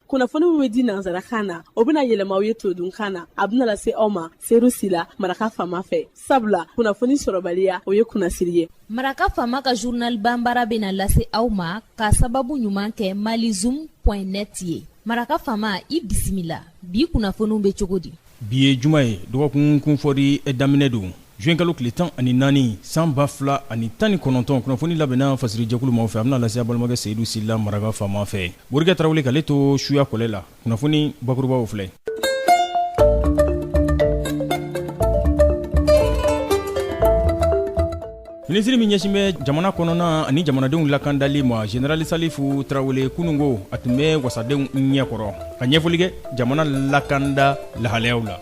Kunnafoni min bɛ di nansarakan na, o bɛna yɛlɛma aw ye todunkan na. A bɛna lase aw ma Seyidu Sila, Maraka Faama fɛ. Sabula kunnafoni sɔrɔbaliya, o ye kunnasiri ye. Maraka Faama ka journal banbara bɛna lase aw ma k'a sababu ɲuman kɛ malizoom point net ye. Maraka Faama, i bisimila. Bi kunnafoniw bɛ cogo di? Bi ye juma ye, dɔgɔkun kunfɔri daminɛ don, juin kalo tile 14 san 2019. Kunnafoni labɛnna fasirijɛkulu maaw fɛ, a bɛna lase a balimakɛ Seyidu Sila, Maraka Faama fɛ. Morikɛ Tarawele k'ale to suya kɔlɛ la. Kunnafoni bakurubaw filɛ. Minisiri min ɲɛsin bɛ jamana kɔnɔna ani jamanadenw lakandali ma, Général Salifu Tarawele, kununko a tun bɛ wasadenw ɲɛkɔrɔ ka ɲɛfɔli kɛ jamana lakanda lahalayaw la.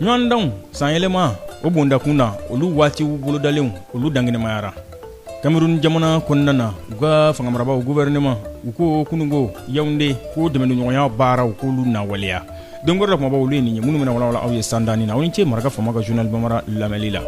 Ɲɔgɔndanw sanyɛlɛma o bondakun na, olu waatiw bolodalenw olu dankɛnɛmayara. Cameroun jamana kɔnɔna na, u ka fangamarabaw gouvernement, u ko kununko Yaoundé ko dɛmɛdonɲɔgɔnya baaraw k'olu na waleya. Don la kumabaw olu ye nin ye minnu bɛna walawala aw ye sandaani na. Aw ni ce Maraka Faama ka journal bambara lamɛnli la.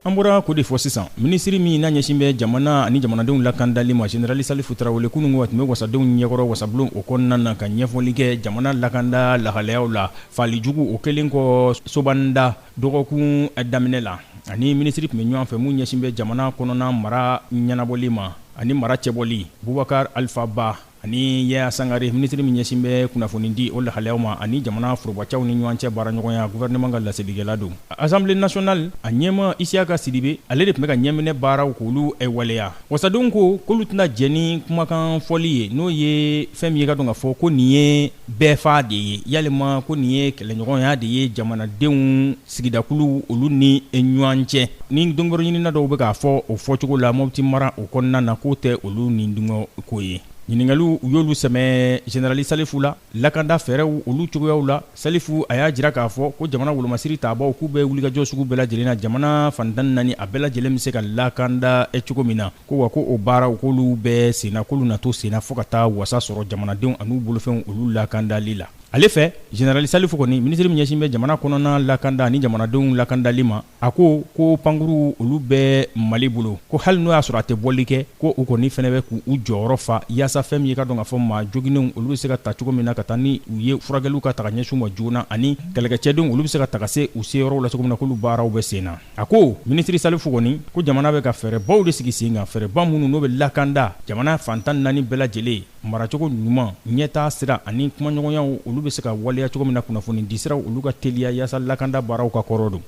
An bɔra k'o de fɔ sisan, minisiri min n'a ɲɛsin bɛ jamana ani jamanadenw lakandali ma, Général Salifu Tarawele, kununko a tun bɛ wasadenw ɲɛkɔrɔ wasabulon o kɔnɔna na ka ɲɛfɔli kɛ jamana lakanda lahalayaw la faalijugu o kɛlen kɔ Sobanda dɔgɔkun daminɛ la. Ani minisiri tun bɛ ɲɔgɔn fɛ min ɲɛsin bɛ jamana kɔnɔna mara ɲɛnabɔli ma ani mara cɛbɔli, Bubakar Alifa Ba, ani Yaya Sangare, minisiri min ɲɛsin bɛ kunnafonidi o lahalayaw ma ani jamana forobacɛw ni ɲɔgɔn cɛ baaraɲɔgɔnya, gouvernement ka laselikɛla don. Assemblée nationale a ɲɛmaa Isiyaka Sidibe, ale de tun bɛ ka ɲɛminɛ baaraw k'olu waleya. Wasadenw ko k'olu tɛna jɛn ni kumakan fɔli ye, n'o ye fɛn min ye ka dɔn k'a fɔ ko nin ye bɛɛfa de ye, yalima ko nin ye kɛlɛɲɔgɔnya de ye jamanadenw sigidakulu olu ni ɲɔgɔn cɛ. Ni donkɔrɔ ɲinina dɔw bɛ k'a fɔ o fɔcogo la Mɔti mara o kɔnɔna na, k'o tɛ olu ni dungɔ ko ye. Ɲininkaliw u y'olu sɛmɛ Général Salifu la lakanda fɛɛrɛw olu cogoyaw la. Salifu a y'a jira k'a fɔ ko jamana wolomasiri tabaw k'u bɛ wulikajɔ sugu bɛɛ lajɛlen na jamana fan 14 a bɛɛ lajɛlen bɛ se ka lakanda cogo min na, ko wa ko o baaraw k'olu bɛ senna, k'olu na to senna fo ka taa wasa sɔrɔ jamanadenw an'u bolofɛnw olu lakandali la. Ale fɛ, Général Salifu kɔni, minisiri min ɲɛsin bɛ jamana kɔnɔna lakanda ani jamanadenw lakandali ma, a ko ko pankuru olu bɛ Mali bolo, ko hali n'o y'a sɔrɔ a tɛ bɔli kɛ, ko u kɔni fana bɛ k'u jɔyɔrɔ fa yaasa fɛn min ye ka dɔn k'a fɔ maa joginnenw olu bɛ se ka ta cogo min na ka taa ni u ye furakɛliw ka taga ɲɛsin u ma joona, ani kɛlɛkɛcɛdenw olu bɛ se ka taga se u seyɔrɔw la cogo min na, k'olu baaraw bɛ sen na. A ko minisiri Salifu kɔni ko jamana bɛ ka fɛɛrɛbaw de sigi sen kan, fɛɛrɛba minnu n'o bɛ lakanda jamana fan 14 bɛɛ lajɛlen maracogo ɲuman, ɲɛtaa sira ani kumaɲɔgɔnyaw olu bɛ se ka waleya cogo min na, kunnafoni disiraw olu ka teliya yaasa lakanda baaraw ka kɔrɔ don.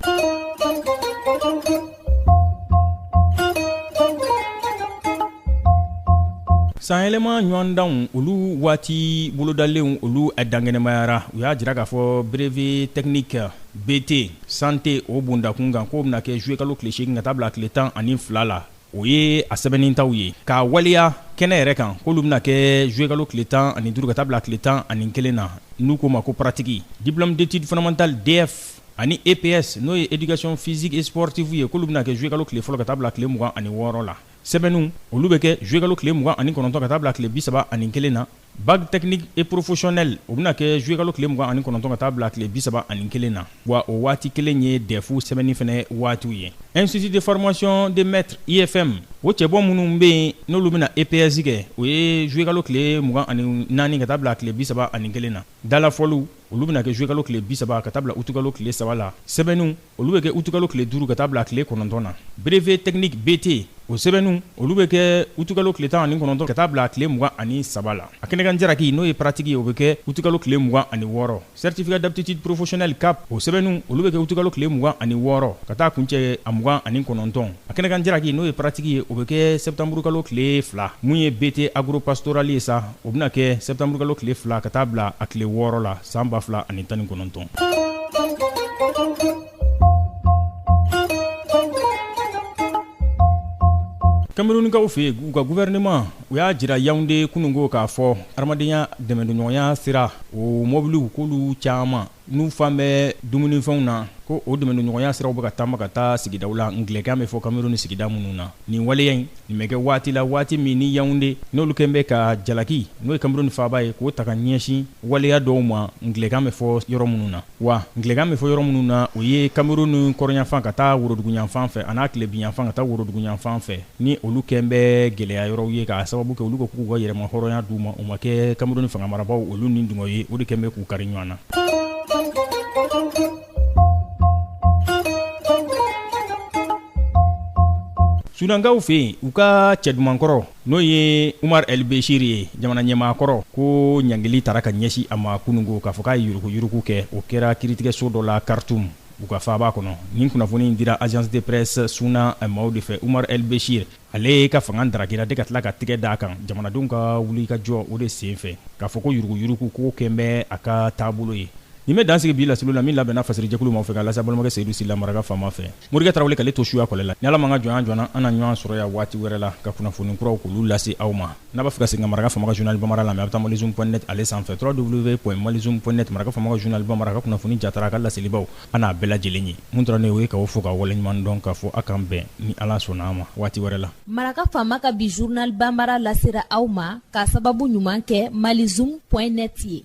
Sanyɛlɛma ɲɔgɔndanw olu waati bolodalenw olu dankɛnɛmayara. U y'a jira k'a fɔ brevet technique BT santé o bondakun kan k'o bɛna kɛ juillet kalo tile 8 ka taa bila tile 12 la. O ye a sɛbɛnnitaw ye k'a waleya kɛnɛ yɛrɛ kan, k'olu bɛna kɛ juillet kalo tile 15 ka taa bila tile 11 na, n'u k'o ma ko pratique. Diplôme d'études fondamentales DEF ani EPS, n'o ye éducation physique et sportive ye, k'olu bɛna kɛ juillet kalo tile fɔlɔ ka taa bila tile 26 la. Sɛbɛnniw olu bɛ kɛ juillet kalo tile 29 ka taa bila tile 31 na. Bac technique et professionnel o bɛna kɛ juillet kalo tile 29 ka taa bila tile 31 na, wa o waati kelen ye DEF sɛbɛnni fana waatiw ye. Institut de formation de maîtres IFM, o cɛbɔ minnu bɛ yen n'olu bɛna EPS kɛ, o ye juillet kalo tile 24 ka taa bila tile 31 na. Dalafɔliw olu bɛna kɛ juillet kalo tile 30 ka taa bila août kalo tile 3 la. Sɛbɛnniw olu bɛ kɛ août kalo tile 5 ka taa bila tile 9 na. Brevet technique BT, o sɛbɛnniw olu bɛ kɛ août kalo tile 19 ka taa bila tile 23 la. A kɛnɛkan jalaki n'o ye pratique ye, o bɛ kɛ août kalo tile 26. Certificat d'aptitude professionnelle CAP, o sɛbɛnniw olu bɛ kɛ août kalo tile 26 ka taa kuncɛ a 29. A kɛnɛkan jalaki n'o ye pratique ye, o bɛ kɛ septembre kalo tile 2. Mun ye BT agro-pastoral ye sa, o bɛna kɛ septembre kalo tile 2 ka taa bila a tile 6 la san 2019. Camerounkaw fɛ yen, u ka gouvernement u y'a jira Yaoundé kununko k'a fɔ hadamadenya dɛmɛdonɲɔgɔnya sira o mɔbiliw k'olu caman N'u fan bɛ dumunifɛnw na, ko o dɛmɛdonɲɔgɔnya siraw bɛ ka taama ka taa sigidaw la angilɛkan bɛ fɔ Cameroun sigida minnu na. Nin waleya in, nin bɛ kɛ waati la, waati min ni Yaoundé n'olu kɛlen bɛ ka jalaki, n'o ye Cameroun faaba ye, k'o ta ka ɲɛsin waleya dɔw ma angilɛkan bɛ fɔ yɔrɔ minnu na. Wa angilɛkan bɛ fɔ yɔrɔ minnu na, o ye Cameroun kɔrɔnyanfan ka taa woroduguyanfan fɛ, an'a tilebinyanfan ka taa woroduguyanfan fɛ, ni olu kɛlen bɛ gɛlɛya yɔrɔw ye k'a sababu kɛ olu ko k'u ka yɛrɛmahɔrɔnya d'u ma, o ma kɛ Cameroun fanga marabaaw olu ni dungɔ ye, o de kɛlen bɛ k'u kari ɲɔgɔn na. Sudankaw fɛ yen, u ka cɛdumankɔrɔ n'o ye Umar El Beshir ye, jamana ɲɛmaa kɔrɔ, ko ɲangili tara ka ɲɛsin a ma kununko k'a fɔ k'a ye yuruguyurugu kɛ. O kɛra kiiritigɛso dɔ la Khartoum, u ka faaba kɔnɔ. Nin kunnafoni in dira Agence de presse Suna maaw de fɛ. Umar El Beshir, ale ka fanga darakira de ka tila ka tigɛ d'a kan jamanadenw ka wuli ka jɔ o de senfɛ, k'a fɔ ko yuruguyurugu ko kɛlen bɛ a ka taabolo ye. Nin bɛ dan sigi bi laseliw la min labɛnna fasirijɛkulu maaw fɛ k'a lase balimakɛ Seyidu Sila maraka faama fɛ. Morikɛ Tarawele k'ale to suya kɔlɛ la. Ni Ala m'an ka jɔnya jɔ an na, an na ɲɔgɔn sɔrɔ yan waati wɛrɛ la ka kunnafoni kuraw k'olu lase aw ma. N'a b'a fɛ ka segin ka maraka faama ka journal bambara lamɛn, a bɛ taa malizoom point net ale sanfɛ, www.malizoom point net. Maraka faama ka journal bambara ka kunnafoni jatara, a ka laselibaw, an n'a bɛɛ lajɛlen ye. Mun tora ne ye, o ye k'aw fo k'aw waleɲuman dɔn, k'a fɔ a k'an bɛn ni Ala sɔnna a ma waati wɛrɛ la. Maraka faama ka bi journal bambara lasera aw ma k'a sababu ɲuman kɛ malizoom point net ye.